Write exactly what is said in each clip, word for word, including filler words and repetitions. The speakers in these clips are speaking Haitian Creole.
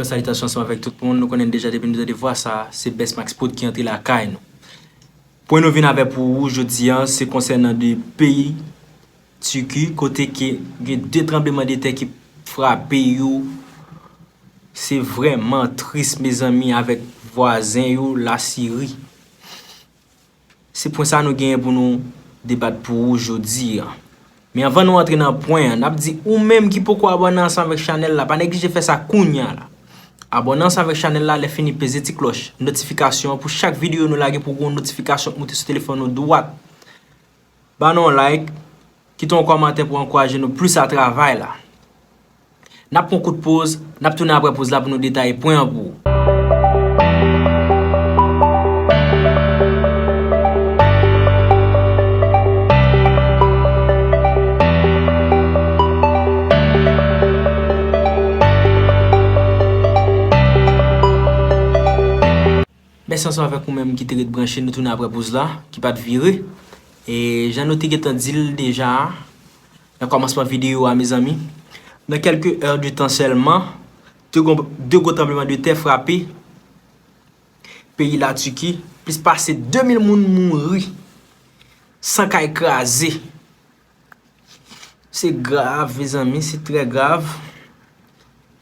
Salitasyon ansanm avèk tout moun. Nou konnen deja depi nou tande vwa sa, se Best Max Prod ki antre lakay nou. Pwen nou vin avè pou ou jodi a, se konsènan de peyi Tiki, kote ke gen de tranbleman de tè ki frape yo. Se vrèman tris, mezanmi, avèk vwazen yo, Lasiri. Se pwen sa nou genyen pou nou debat pou ou jodi a. Men anvan nou antre nan pwen an, n ap di ou menm ki poko abòne ansanm avèk chanèl la, pa neglije fè sa kounya la. Abòne ansanm avèk chanèl la, lè fini peze ti klòch notifikasyon an pou chak videyo nou lage pou gen yon notifikasyon k moute sou telefòn ou dwat. Ba nou yon like, kite yon kòmantè pou ankouraje nou plis a travay la. N ap pran kout poz, n ap tounen apre poz la pou nou detaye pwen an pou ou. Mèsi ansanm avèk ou menm ki te ret branche, nou tounen apre poz la, ki pa t vire. E jan nou te gentan di l deja a, nan kòmansman videyo a, mezanmi, nan kèlke è de tan sèlman, de gwo, de gwo tranbleman de tè frape peyi Latiki, plis pase de mil moun mouri, san kay kraze. Se grav, mezanmi, se trè grav.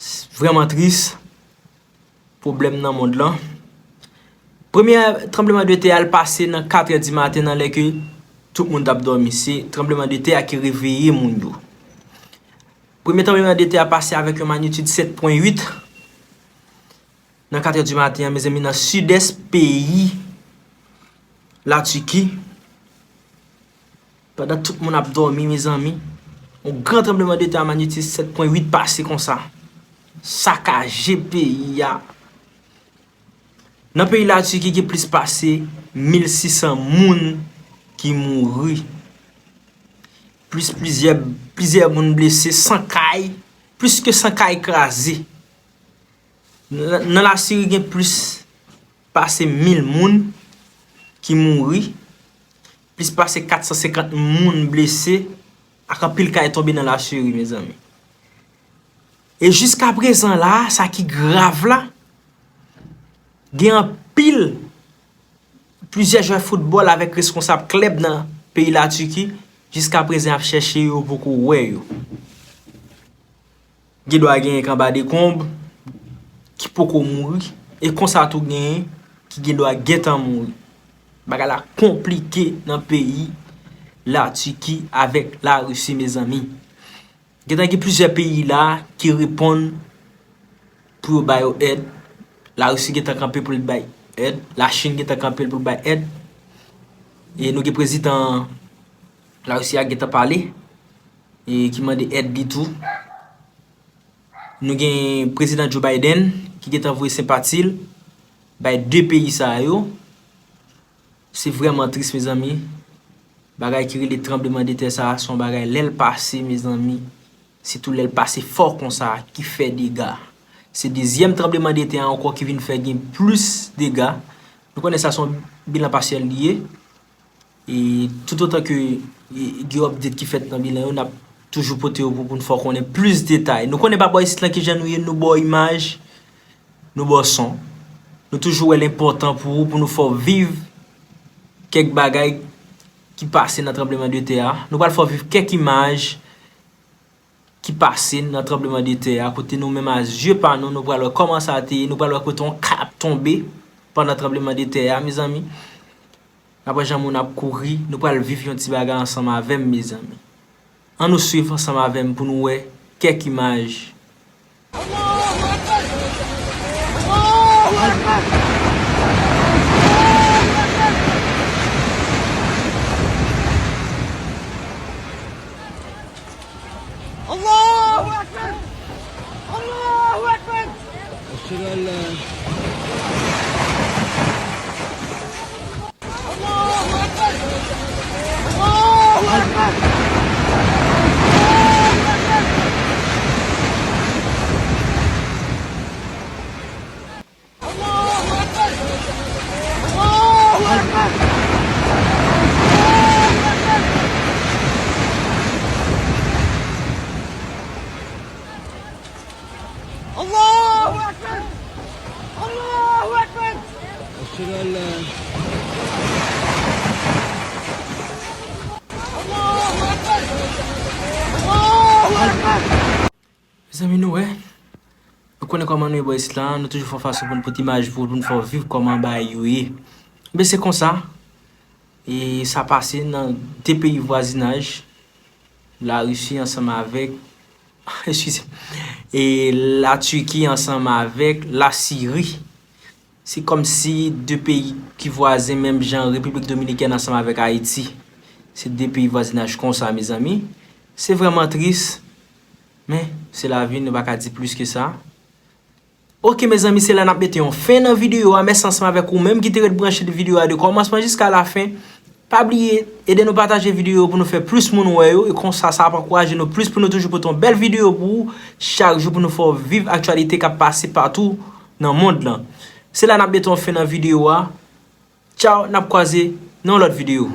S-, vrèman tris. Pwoblèm nan mond lan. Premyè tranbleman de tè a, l pase nan kat è di maten, nan lè ke tout moun t ap dòmi. Se tranbleman de tè a ki reveye moun yo. Premye tranbleman de tè a pase avèk yon manyitid sèt pwen uit nan kat è di maten an, mezanmi, nan sidès peyi Latiki. Pandan tout moun ap dòmi, mezanmi, yon gran tranbleman de tè a manyitid sèt pwen uit pase konsa. Sakaje peyi a. Nan peyi Latiki, gen plis pase mil sis san moun ki mouri. Plis plizyè, plizyè moun blese, san kay, plis ke san kay kraze. Nan, nan Lasiri, gen plis pase mil moun ki mouri, plis pase kat san senkant moun blese, ak anpil kay tonbe nan Lasiri, mezanmi. E jiskaprezan la, sa ki grav la, gen anpil, plizyè jwè foutbòl avèk reskonsab klèb nan peyi Latiki, jiskaprezan ap chèche yo, poko wè yo. Gen dwa genyen k anba dekonb ki poko mouri, e konsa tou genyen ki gen dwa gentan mouri. Bagay la konplike nan peyi Latiki avèk Larisi, mezanmi. Gentan gen plizyè peyi la ki reponn pou yo ba yo èd. Larisi gentan kanpe pou l bay èd. Lachin gentan kanpe pou l bay èd. E nou gen prezidan Larisi a gentan pale, e ki mande èd li tou. Nou gen prezidan Joe Biden ki gentan voye senpati l bay de peyi sa yo. Se vrèman tris, mezanmi. Bagay ki rele tranbleman de tè sa a, se yon bagay lè l pase, mezanmi, sitou lè l pase fò konsa, ki fè dega. Se dezyèm tranbleman de tè a ankò ki vin fè gen plis dega. Nou konnen sa se yon bilan pasyèl li ye. E toutotan ke, e, gen update ki fèt nan bilan yo, n ap toujou pote yo pou, pou n fè w konnen plis detay. Nou konnen pa bò isit lan kijan nou ye, nou ba w imaj, nou ba w son. Nou toujou wè l enpòtan pou ou, pou nou fè w viv kèk bagay ki pase nan tranbleman de tè a. Nou pral fè w viv kèk imaj ki pase nan tranbleman de tè a, kote nou menm a zye pa nou, nou pral wè kòman sa te ye, nou pral wè kote yon kay ap tonbe pandan tranbleman de tè a, mezanmi. N ap wè jan moun ap kouri, nou pral viv yon ti bagay ansanm avè m, mezanmi. Ann nou swiv ansanm avè m pou nou wè kèk imaj. Allahu Akbar! Allahu Akbar! Ashhadu an la Allahu Akbar! Allahu Akbar! Allahu Akbar! Allahu Akbar! Allahu Akbar! Mezanmi, nou wè, nou konnen kòman nou ye bò isit la, nou toujou fè fason pou nou pote imaj pou, pou nou fè w viv kòman bagay yo ye. Men se konsa, e sa pase nan de peyi vwazinaj, Larisi ansanm avèk, eskize, e Latiki ansanm avèk Lasiri. Se kòmsi de peyi ki vwazen menm jan Repiblik Dominikèn ansanm avèk Ayiti. Se de peyi vwazinaj konsa, mezanmi. Se vrèman tris, men se lavi, nou pa ka di plis ke sa. Oke, mezanmi, se la n ap mete yon fen nan videyo a. Mèsi ansanm avèk ou menm ki te ret branche videyo a de kòmansman jiska lafen. Pa bliye, ede nou pataje videyo pou nou fè plis moun wè yo. E konsa, sa ap ankouraje nou plis pou nou toujou pote yon bèl videyo pou ou chak jou pou nou fè w viv aktyalite k ap pase patou nan mond lan. Se la n ap mete yon fen nan videyo a. Tchaw, n ap kwaze nan yon lòt videyo.